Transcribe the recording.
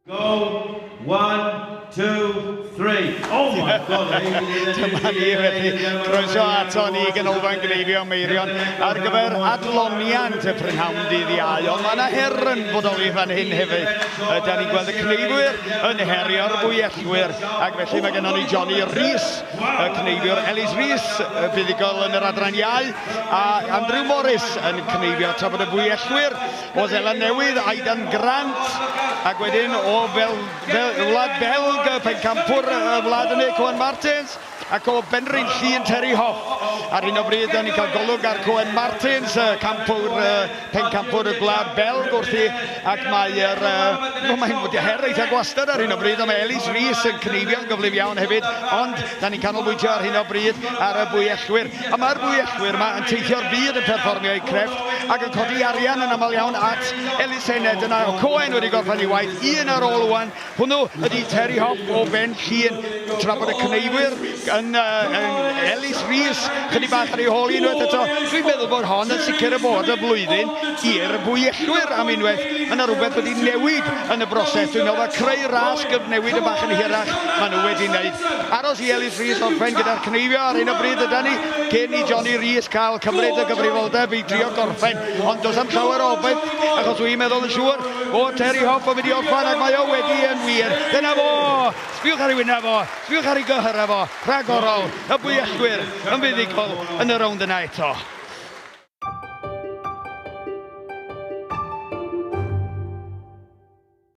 Go, one, two, three. Oh my God! Dyma ni felly, croeso ato ni i Ganolfan Gneifio Meirion ar gyfer adloniant y prynhawn dydd Iau, ond mae yna her yn bodoli fan hyn hefyd. Da ni'n gweld y cneifwyr yn herio'r fwyellwyr, ac felly mae gennon ni Johnny Rees, y cneifiwr Elis Rees, y buddugol yn yr adran iau, a Andrew Morris yn cneifio, tra bod y fwyellwyr O Seland Newydd, Aidan Grant, ac wedyn o fel, fel, Wlad Belg, pencampwr y wlad yna, Coen Martins, ac o Benrhyn Llŷn, Terry Hoff. Ar hyn o bryd, da ni'n cael golwg ar Coen Martins, campwr, pencampwr y gwlad Belg wrthi, ac mae'r... Uh, mae'n wedi her eitha gwastad ar hyn o bryd, ond mae Elis Rees yn cneifio'n gyflym iawn hefyd, ond da ni'n canolbwyntio ar hyn o bryd ar y bwyellwyr. A mae'r fwyellwyr yma yn teithio'r byd yn perfformio eu crefft ac yn codi arian yn aml iawn at elusennau. Dyna Cohen wedi gorffen ei waith, un ar ôl wan. Hwnnw ydy Terry Hoff o Ben Llŷn, tra bod y cneifwyr yn, uh, yn Elis Rees chydig bach ar ei hôl unwaith eto. Dwi'n meddwl bod hon yn sicr y bod y flwyddyn i'r fwyellwyr am unwaith. Mae yna rhywbeth wedi newid yn y broses. Dwi'n meddwl bod creu ras gyfnewid yn bach yn hirach maen nhw wedi wneud. Aros i Elis Rees orffen gyda'r cneifio ar hyn o bryd yda ni, cyn i Johnny Rees cael cymryd y gyfrifoldeb i drio gorffen. Ond does am llawer o obaith, achos dwi'n meddwl yn siŵr bod Terry Hoff yn mynd i orffen ac mae o wedi yn wir. Dyna fo! Sbiwch ar ei wyneb fo, sbiwch ar ei gyhyrau fo, rhagorol, y bwyellwyr yn fuddugol yn y rownd yna eto.